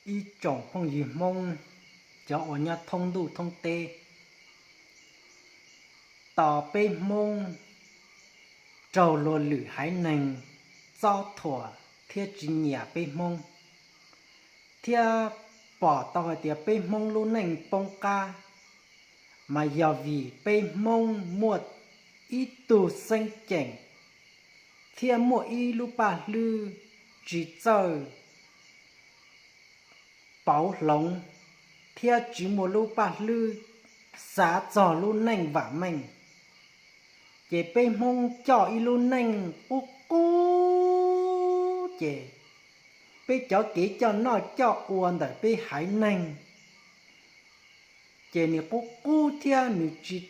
Ib tsoom phooj ywg Hmoob, cov uas nyob thoob ntuj thoob teb, tos peb Hmoob raug luag lwm haiv neeg txob thuam thiab tsis nyiam peb Hmoob, thiab pom tau hais tias peb Hmoob lub neej poob qab, mas yog vim peb Hmoob muaj ib tug xeeb ceem thiab muaj ib lub paj hlwb tsis txawj pauv hloov thiab tsis muaj lub paj hlwb xav txog lub neej vam meej. Ces peb Hmoob coj ib lub neej qub qub, ces peb cov kev coj noj coj ua ntawm peb haiv neeg ces nws qub qub thiab nws tsis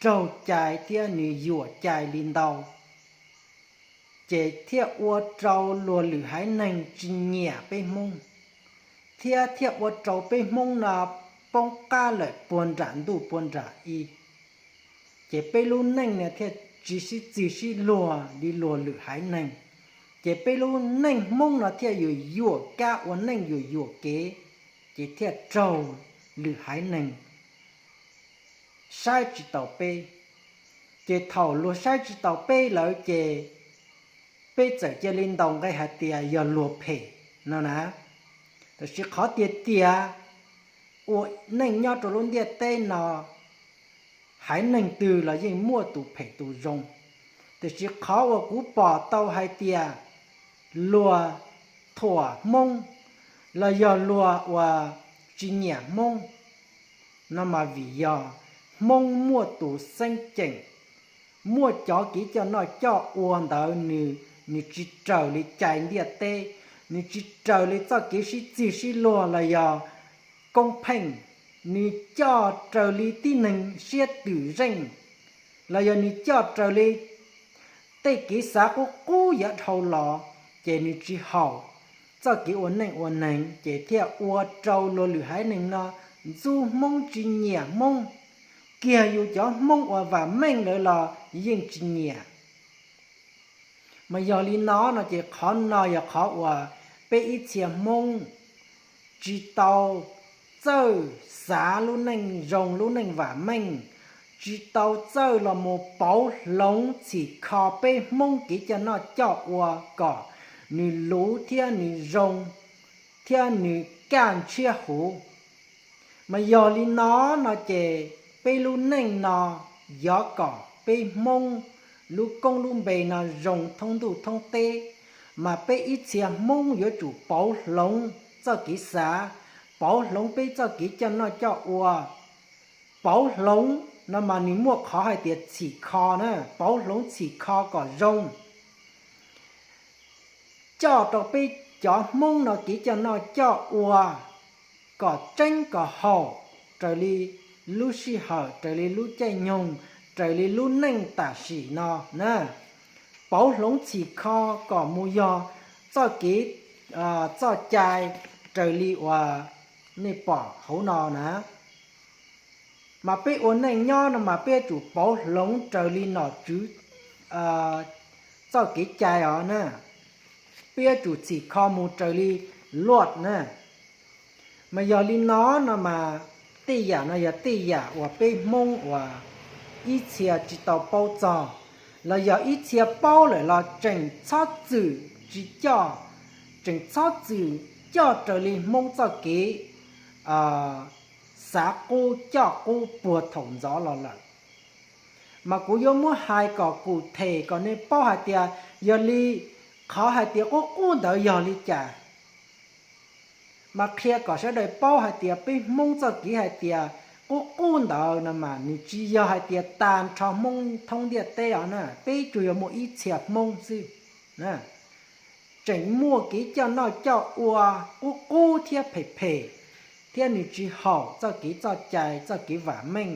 raug cai thiab nws yuam cai li ntau, ces thiaj ua rau luag lwm haiv neeg tsis nyiam peb Hmoob, thiab thiaj ua rau peb Hmoob no poob qab lawm puag nram ntuj puag nram i. Ces peb lub neej no thiaj tsis sib txig sib luag li luag lwm haiv neeg. Ces peb lub neej Hmoob no thiaj yuam yuam kab ua neej yuam yuam kev, ces thiaj raug lwm haiv neeg saib tsis taus peb. Ces thaum luag saib tsis taus peb lawm ces peb txawm cia li ntaus nqe hais tias yog luag phem no na. Tab sis qhov tiag tiag, ua neej nyob rau lub ntiaj teb no, haiv neeg twg los yeej muaj tus phem tus zoo. Tiam sis qhov uas kuv pom tau hais tias luag thuam Hmoob los yog luag uas tsis nyiam Hmoob no mas vim yog Hmoob muaj tus xeeb ceem, muaj cov kev coj noj coj ua ntawd nws, nws tsis raws li cai ntiaj teb, nws tsis raws li txoj kev sib txig sib luag los yog koob pheej, nws coj raws li tib neeg siab twm zeej, los yog nws coj raws li tej kev xav qub qub yav dhau los, ces nws tsis haum txoj kev ua neej ua neeg, ces thiaj ua rau luag lwm haiv neeg no ntxub Hmoob tsis nyiam Hmoob, kiag yus cov Hmoob uas vam meej lawm los yeej tsis nyiam. Mas yog li no no ces qhov no yog qhov uas peb ib txhia Hmoob tsis tau txawj xav lub neej zoo lub neej vam meej, tsis tau txawj los mus pauv hloov txhim kho peb Hmoob kev coj noj coj ua kom nws luv thiab nws zoo thiab nws kaj ntshiab huv. Mas yog li no no ces peb lub neej no yog kom peb Hmoob lub koob lub npe no zoo thoob ntuj thoob teb, mas peb ib txhia Hmoob yuav tsum pauv hloov txoj kev xav, pauv hloov peb txoj kev coj noj coj ua. Pauv hloov no mas nws muaj qhov hais tias txhim kho na, pauv hloov txhim kho kom zoo, coj rau peb cov Hmoob no kev coj noj coj ua kom tseeb kom haum raws li lub sij hawm, raws li lub caij nyoog, raws li lub neej tam sim no na. Pauv hloov txhim kho kom mus yog txoj kev, txoj cai raws li uas nej pom hauv no na. Mas peb ua neej nyob no mas peb yuav tsum pauv hloov raws li nom tswv txoj kev cai os na. Peb yuav tsum txhim kho mus raws li luaj na. Mas yog li no no mas tej yam no yog tej yam uas peb Hmoob uas ib txhia tsis tau paub txog, los yog ib txhia paub lawm los tseem txhob txwm tsis coj, tseem txhob txwm coj raws li Hmoob txoj kev xav qub coj qub puag thaum ntxov los lawm. Mas kuv yuav muab hais kom kus them kom nej paub hais tias yog li qhov hais tias qub qub ntawd yog li cas. Mas qhia kom sawv daws paub hais tias peb Hmoob txoj kev hais tias qub qub ntawd no mas nws tsis yog hais tias tag nrho Hmoob thoob ntiaj teb os na, peb tsuas yog muaj ib txhia Hmoob xwb. Tseem muaj kev coj noj coj ua qub qub thiab phem phem, thiab nws tsis haum txoj kev txoj cai txoj kev vam meej.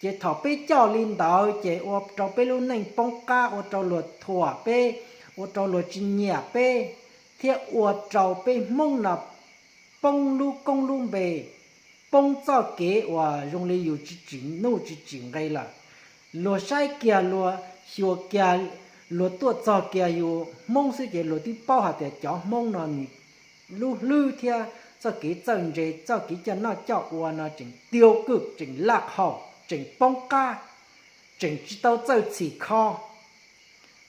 Ces thaum peb coj li ntawd ces ua rau peb lub neej poob qab, ua rau luag thuam peb, ua rau luag tsis nyiam peb, thiab ua rau peb Hmoob no poob lub koob lub npe, poob txoj kev uas zoo li yus tsis tsim nuj tsis tsim nqe lawm. Luag saib kiag luag xyuas kiag, luag tuaj txog kiag yus Hmoob xwb ces luag twb paub hais tias cov Hmoob no nws lub hlwb thiab txoj kev txawj ntse, txoj kev coj noj coj ua no tseem tiau kwj, tseem laj qhaum, tseem poob qab, tseem tsis tau txawj txhim kho.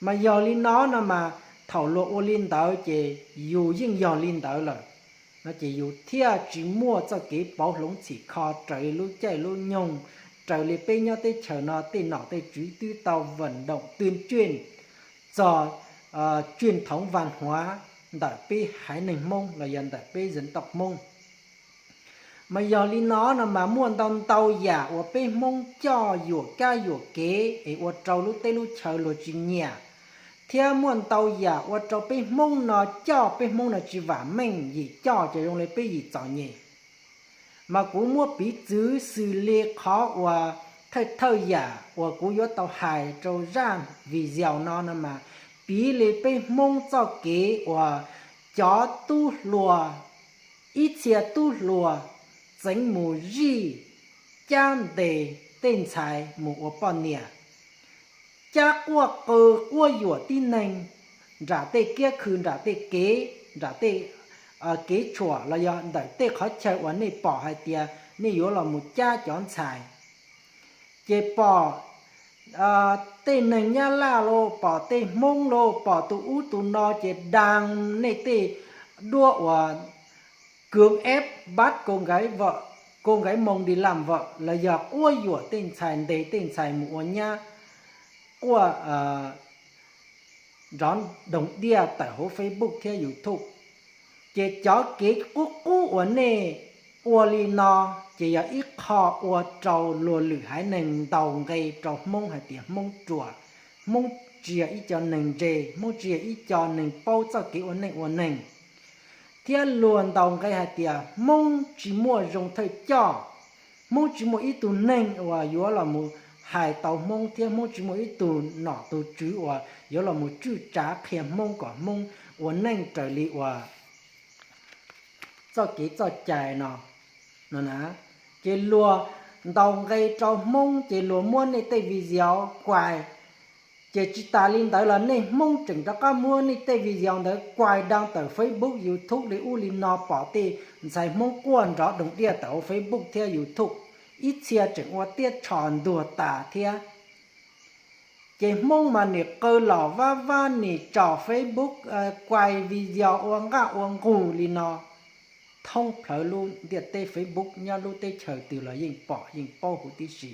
Mas yog li no no mas thaum luag ua li ntawd ces yus yeej yog li ntawd lawm, no ces yus thiaj tsis muaj txoj kev pauv hloov txhim kho raws li lub caij lub nyoog, raws li peb nyob teb chaws no tej nom tej tswv twb tau vas doom twj cuj txog tswj thoov vas huav ntawm peb haiv neeg Hmoob los yog ntawm peb zeev toj Hmoob. Mas yog li no no mas muaj ntau ntau yam uas peb Hmoob coj yuam kab yuam kev es ua rau lub teb lub chaw luag tsis nyiam, thiab muaj ntau yam ua rau peb Hmoob no coj peb Hmoob no tsis vam meej, yim coj ces zoo li peb yim txom nyem. Mas kuv muab piv txwv xws li qhov uas thawj thawj yam uas kuv yuav tau hais rau zaj video no no mas piv li peb Hmoob txoj kev uas cov tub hluas, ib txhia tub hluas txeev mus zij cab ntes tej ntxhais mus ua poj niam, cab quaj qw quab yuam tib neeg nram tej kiab khw, nram tej kev, nram tej kev tshuam los yog ntawm tej qhov chaw uas nej pom hais tias nej yuav los mus cab cov ntxhais. Ces pom tej neeg Nyab Laj los pom tej Hmoob los pom tus ub tus no ces dag nej tej duab uas cưỡng ép bắt cô gái vợ, cô gái Mông đi làm vợ los yog quab yuam tej ntxhais, ntes tej ntxhais mus ua nyab, quaj nrov doog diaj tawm hauv Facebook thiab YouTube. Ces cov kev qub qub uas nej ua li no ces yog ib qho ua rau luag lwm haiv neeg ntaus nqe rau Hmoob hais tias Hmoob ruam, Hmoob tsis yog ib co neeg ntse, Hmoob tsis yog ib co neeg paub txoj kev ua neej ua neeg, thiab luag ntaus nqe hais tias Hmoob tsis muaj zoo thawj coj, Hmoob tsis muaj ib tug neeg uas yuav los mus hais tau Hmoob, thiab Hmoob tsis muaj ib tug nom tug tswv uas yuav los mus tswj tsav qhia Hmoob kom Hmoob ua neej raws li uas txoj kev txoj cai no, no na. Ces luag ntaus nqe rau Hmoob ces luag muab nej tej video kuais. Ces tsis tas li ntawd los nej Hmoob tseem rov qab muab nej tej video ntawd kuais đăng tawm Facebook, YouTube li ub li no, pom tej ntxhais Hmoob quaj nrov doog diaj tawm hauv Facebook thiab YouTube, ib txhia tseem ua tiab tsho ntuag tas thiab. Ces Hmoob mas nim qw los vab vab nim tsaum Facebook, kuais video ua nqaj ua nqug li no thoob plhawv lub ntiaj teb Facebook, nyob lub teb chaws twg los yeej pom yeej paub huv tib si.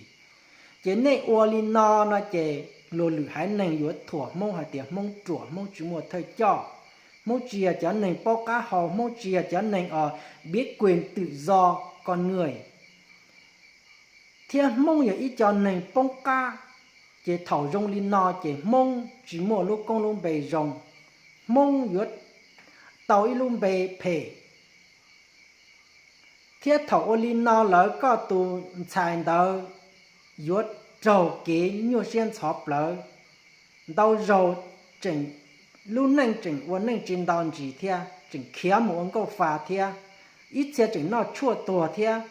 Ces nej ua li no no ces luag lwm haiv neeg yuav thuam Hmoob hais tias Hmoob ruam, Hmoob tsis muaj thawj coj, Hmoob tsis yog cov neeg paub qab hau, Hmoob tsis yog cov neeg uas biết quyền tự do con người, thiab Hmoob yog ib co neeg poob qab. Ces thaum zoo li no ces Hmoob tsis muaj lub koob lub npe zoo, Hmoob yuav tau ib lub npe phem. Thiab thaum ua li no lawm koj tus ntxhais ntawd yuav raug kev nyuaj siab ntxhov plawv. Ntau zaug tseem, lub neej tseem ua neej tsis nto ntsis thiab, tseem khiav mus ua nkauj fa thiab, ib txhia tseem noj tshuaj tuag thiab,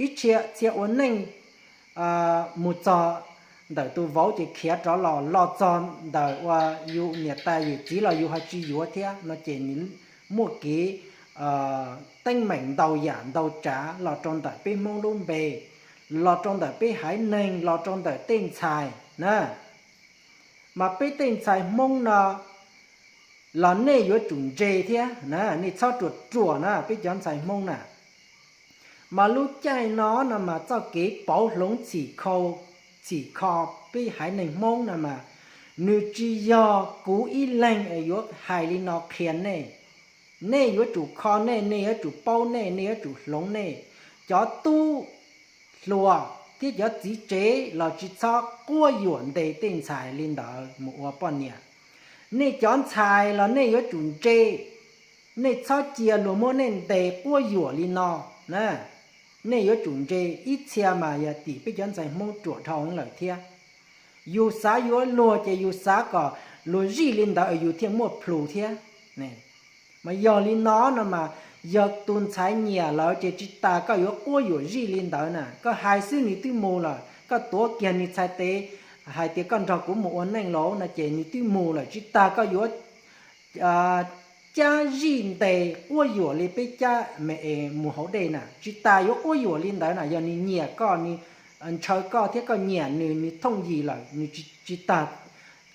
ib txhia, txhia ua neej mus txog ntawm tus vauv ces khiav rov los, los txog ntawm uas yus niam tais yawm txiv los yus ho tsis yuav thiab no ces nws muaj kev teeb meem ntau yam ntau tsav los rau ntawm peb Hmoob lub npe, los rau ntawm peb haiv neeg, los rau ntawm tej ntxhais na. Mas peb tej ntxhais Hmoob no los nej yuav tsum ntse thiab na, nej txhob ruam ruam na peb cov ntxhais Hmoob na. Mas lub caij no no mas txoj kev pauv hloov txhim kho, txhim kho peb haiv neeg Hmoob no mas nws tsis yog kuv ib leeg es yuav hais li no qhia nej. Nej yuav tsum kho nej, nej yuav tsum paub nej, nej yuav tsum hloov nej. Cov tub hluas thiab cov txiv tsev los tsis txhob quab yuam ntes tej ntxhais li ntawd mus ua poj niam. Nej cov ntxhais los nej yuav tsum ntse, nej txhob cia luag muab nej ntes quab yuam li no na. Nej yuav tsum ntse, ib txhia mas yog tim peb cov ntxhais Hmoob ruam dhau lawm thiab. Yus xav yuav luag ces yus xav kom luag zij li ntawd yus thiaj muaj plhus thiab. Mas yog li no no mas, yog tus ntxhais nyiam lawm ces tsis tas koj yuav quab yuam zij li ntawd na. Koj hais xwb nws twb mus lawm, koj tuav kiag nws txhais tes hais tias koj nrog kuv mus ua neej lauj no ces nws twb mus lawm, tsis tas koj yuav cia cab zij ntes quab yuam li peb cab me es mus hauv dej na, tsis tas yuav quab yuam li ntawd na. Yog nws nyiam koj, nws ntshaw koj thiab koj nyiam nws, nws thooj yim lawm, nws tsis, tsis tas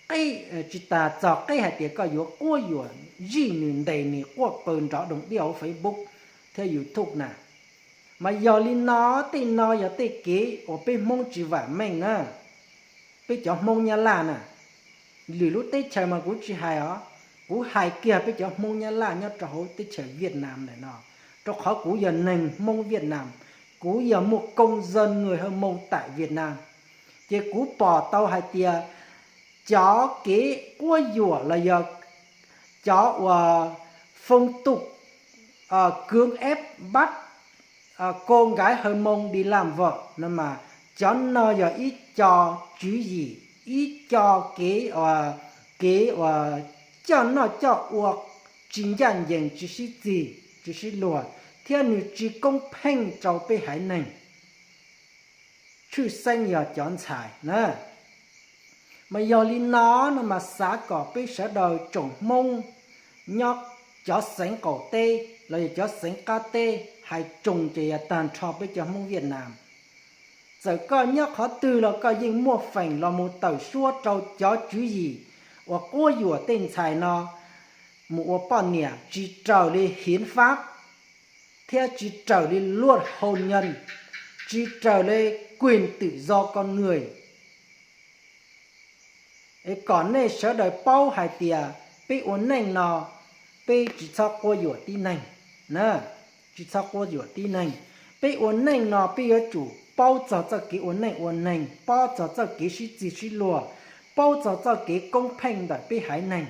qeb, tsis tas txog qeb hais tias koj yuav quab yuam zij nws ntes nws quaj qw nrov doog diaj hauv Facebook thiab YouTube na. Mas yog li no, tej no yog tej kev uas peb Hmoob tsis vam meej na. Peb cov Hmoob Nyab Laj na, lwm lub teb chaws mas kuv tsis hais os, kuv hais kiag peb cov Hmoob Nyab Laj nyob rau hauv teb chaws Vietnam ntawm no, rau qhov kuv yog neeg Hmoob Vietnam, kuv yog muaj công dân người Hmông tại Việt Nam. Ces kuv pom tau hais tias cov kev quab yuam los yog cov uas phong tục, ờ, cưỡng ép bắt, ờ, cô gái Hmông đi làm vợ no mas, cov no yog ib co tswv yim, ib co kev, kev uas coj noj coj ua tsis ncaj ncees, tsis sib txig, tsis sib luag, thiab nws tsis koob pheej rau peb haiv neeg, tshwj xeeb yog cov ntxhais na. Mas yog li no, no mas xav kom peb sawv daws tsoom Hmoob nyob cov xeev qaum teb los yog cov xeev qab teb hais tsoos ces yog tag nrho peb cov Hmoob Vietnam. Txawm koj nyob qhov twg los koj yeej muaj feem los mus tawm suab rau cov tswv yim uas quab yuam tej ntxhais no mus ua poj niam tsis raws li hiến pháp, thiab tsis raws li luật hôn nhân, tsis raws li quyền tự do con người. Es kom nej sawv daws paub hais tias peb ua neej no, peb tsis txhob quab yuam tib neeg na, tsis txhob quab yuam tib neeg. Peb ua neej no peb yuav tsum paub txog txoj kev ua neej ua neeg, paub txog txoj kev sib txig sib luag, paub txog txoj kev koob pheej ntawm peb haiv neeg.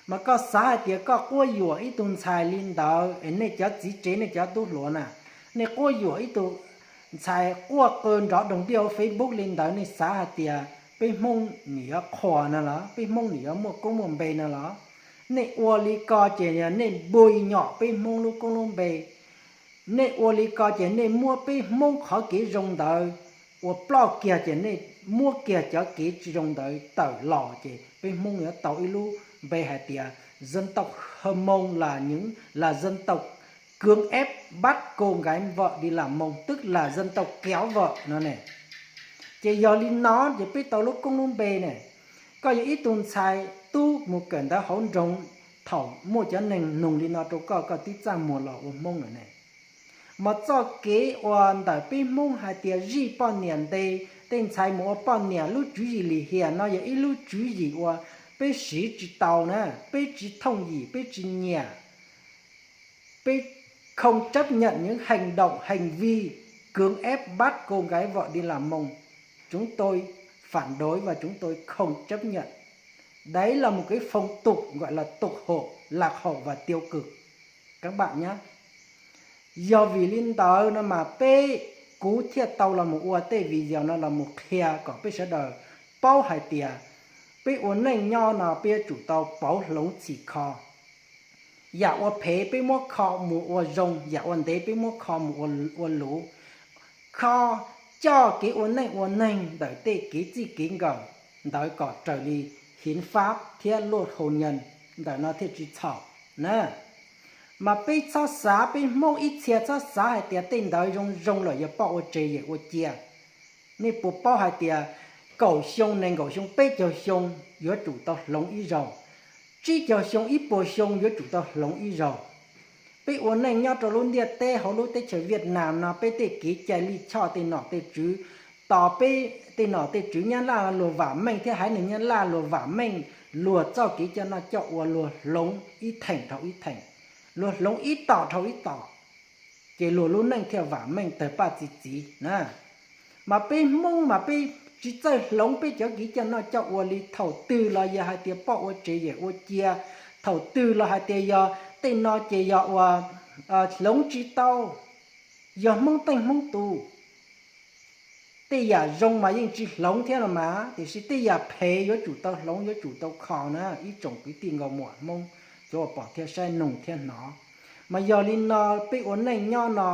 Mas koj xav hais tias koj quab yuam ib tug ntxhais li ntawd es nej cov txiv tsev nej cov tub hluas na, nej quab yuam ib tug ntxhais quaj qw nrov doog diaj hauv Facebook li ntawd, nej xav hais tias peb Hmoob nim yuav qhuas no los, peb Hmoob nim yuav muaj koob muaj npe no los? Nej ua li ko ces nej npuj nyom peb Hmoob lub koob lub npe. Nej ua li ko ces nej muab peb Hmoob qhov kev zoo ntawd ua ploj kiag, ces nej muab kiag cov kev tsis zoo ntawd tawm los, ces peb Hmoob yuav tau ib lub npe hais tias dân tộc Hmông là những, là dân tộc cưỡng ép bắt cô gái vợ đi làm Hmông, tức là dân tộc kéo vợ no ne. Ces yog li no ces peb tau lub koob lub npe ne. Koj yog ib tug ntxhais tub mus kawm ntawv hauv nroog, thaum muaj cov neeg nug li no rau koj, koj tib txaj muag los ua Hmoob lawm ne. Mas txoj kev uas ntawm peb Hmoob hais tias zij poj niam ntes tej ntxhais mus ua poj niam, lub tswv yim lim hiam no yog ib lub tswv yim uas peb siv tsis tau na, peb tsis thooj yim, peb tsis nyiam. Peb không chấp nhận những hành động, hành vi cưỡng ép bắt cô gái vợ đi làm Hmông. Chúng tôi phản đối và chúng tôi không chấp nhận. Đấy là một cái phong tục gọi là tục hổ, lạc hậu và tiêu cực, các bạn nhé. Yog vim li ntawd no mas peb, kuv thiaj tau los mus ua tej video no los mus qhia kom peb sawv daws paub hais tias peb ua neej nyob no peb yuav tsum tau pauv hloov txhim kho. Yam ua phem peb muab kho mus ua zoo, yam ua ntev peb muab kho mus ua, ua luv. Kho, coj kev ua neej ua neeg ntawm tej kev txij kev nkawm ntawd kom raws li hiến pháp thiab luật hôn nhân, ntawm no thiaj tsis txhaum na. Mas peb txhob xav, peb Hmoob ib txhia txhob xav hais tias tej ntawd zoo zoo lawm yog poj ua tsev yawm ua cia. Nej puas paub hais tias kaum xyoo, nees nkaum xyoo, peb caug xyoo yuav tsum tau hloov ib zaug, tsib caug xyoo, ib puas xyoo yuav tsum tau hloov ib zaug. Peb ua neej nyob rau lub ntiaj teb hauv lub teb chaws Vietnam no, peb tej kev cai lij choj tej nom tej tswv, tos peb tej nom tej tswv Nyab Laj luag vam meej thiab haiv neeg Nyab Laj luag vam meej, luag txoj kev coj noj coj ua luag hloov ib theem dhau ib theem, luag hloov ib tom dhau ib tom, ces luag lub neej thiaj vam meej tawg paj txi txiv na. Mas peb Hmoob mas peb tsis txawj hloov peb cov kev coj noj coj ua li. Thaum twg los yog hais tias poj ua tsev yawm ua cia, thaum twg los hais tias yog tej no ces yog ua hloov tsis tau, yog Hmoob teej Hmoob tus. Tej yam zoo mas yeej tsis hloov thiab no mas, tiam sis tej yam phem yuav tsum tau hloov, yuav tsum tau kho na ib tsoom kwv tij nkauj muam Hmoob, cov uas pom thiab saib, nug thiab hnov. Mas yog li no, peb ua neej nyob no,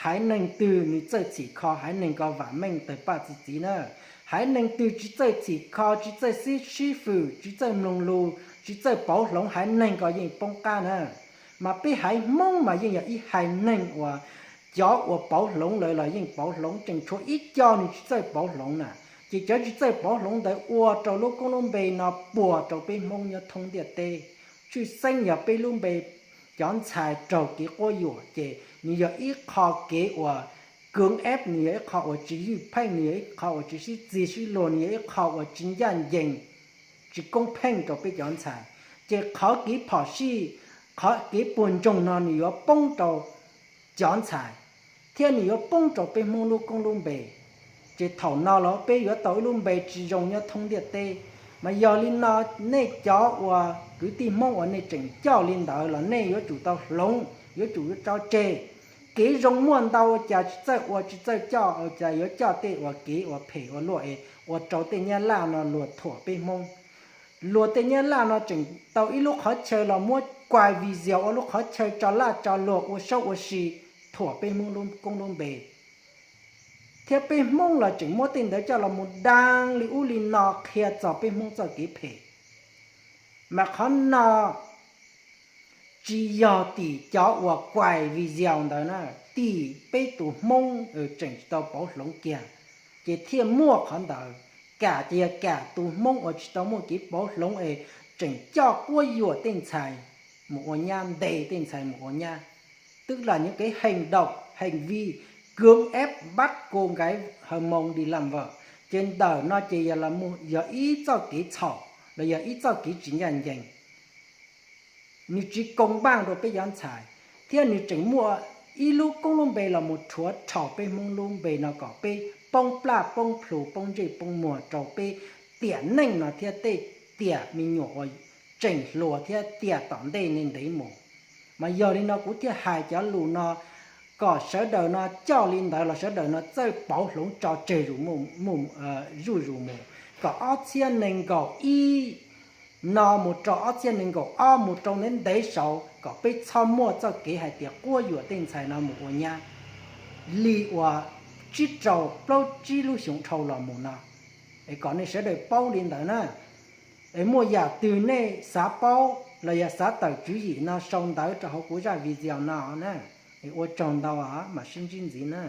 haiv neeg twg nws txawj txhim kho, haiv neeg ko vam meej tawg paj txi txiv na. Haiv neeg twg tsis txawj txhim kho, tsis txawj sib, sib fwm, tsis txawj mloog lus, tsis txawj pauv hloov haiv neeg ko yeej poob qab na. Mas peb haiv Hmoob mas yeej yog ib haiv neeg uas cov uas pauv hloov lawm los yeej pauv hloov, tseem tshuav ib co nws tsis txawj pauv hloov na. Ces cov tsis txawj pauv hloov ntawd ua rau lub koob lub npe no puas rau peb Hmoob nyob thoob ntiaj teb. Tshwj xeeb yog peb lub npe cov ntxhais raug kev quab yuam ces nws yog ib qho kev uas kws eb, nws yog ib qho uas tsis ywj pheej, nws yog ib qho uas tsis sib txig sib luag, nws yog ib qho uas tsis ncaj ncees, tsis koob pheej rau peb cov ntxhais. Ces qhov kev phom sij, qhov kev puas ntsoog no nws yuav poob rau cov ntxhais, thiab nws yuav poob rau peb Hmoob lub koob lub npe. Ces thaum no los peb yuav tau ib lub npe tsis zoo nyob thoob ntiaj teb. Mas yog li no, nej cov uas kwv tij Hmoob uas nej tseem coj li ntawd los nej yuav tsum tau hloov, yuav tsum yuav tso tseg. Kev zoo muaj ntau, ua cas tsis txawj ua tsis txawj coj, ua cas yuav coj tej uas kev uas phem ua luaj es ua rau tej Nyab Laj no luag thuam peb Hmoob. Luag tej Nyab Laj no tseem tau ib lub qhov chaw los muab kuaj video ua lub qhov chaw tso laj tso luag ua saub ua si, thuam peb Hmoob lub koob lub npe. Thiab peb Hmoob los tseem muab tej ntawd coj los mus dab li ub li no qhia txog peb Hmoob txoj kev phem. Mas qhov no tsis yog tim cov uas kuaj video ntawd na, tim peb tus Hmoob tseem tsis tau pauv hloov kiag, ces thiaj muaj qhov ntawd. Kam ces yog kam tus Hmoob uas tsis tau muaj kev pauv hloov es tseem coj quab yuam tej ntxhais mus ua nyab, ntes tej ntxhais mus ua nyab. Tức là những cái hành động, hành vi cưỡng ép bắt cô gái hờ mông đi làm vợ. Ces ntawm no ces yog ib txoj kev txhaum los yog ib txoj kev tsis ncaj ncees. Nws tsis công bằng rau peb cov ntxhais, thiab nws tseem muaj ib lub koob lub npe los mus rhuav rhau peb Hmoob lub npe no kom peb poob plaj poob plhu, poob ntsej poob muag rau peb tiam neej no thiab tej tiam me nyuam uas tseem hluas thiab tiam tom ntej ntev mus. Mas yog li no kuv thiaj hais cov lus no kom sawv daws no coj li ntawd los sawv daws no txawj pauv hloov tso tseg zuj zus mus, kom ob txhiab nees nkaum ib no mus rau ob txhiab nees nkaum ob mus rau ntev ntev saud kom peb txhob muaj txoj kev hais tias quab yuam tej ntxhais no mus ua nyab li uas tsib rau plaub tsib lub xyoo dhau los mus no. Es kom nej sawv daws paub li ntawd na. Es muaj yam twg nej xav paub los yog xav tawm tswv yim no sau ntawv rau hauv kuv zaj video no na. Es ua tsaug ntau, mam sib ntsib ntxiv na.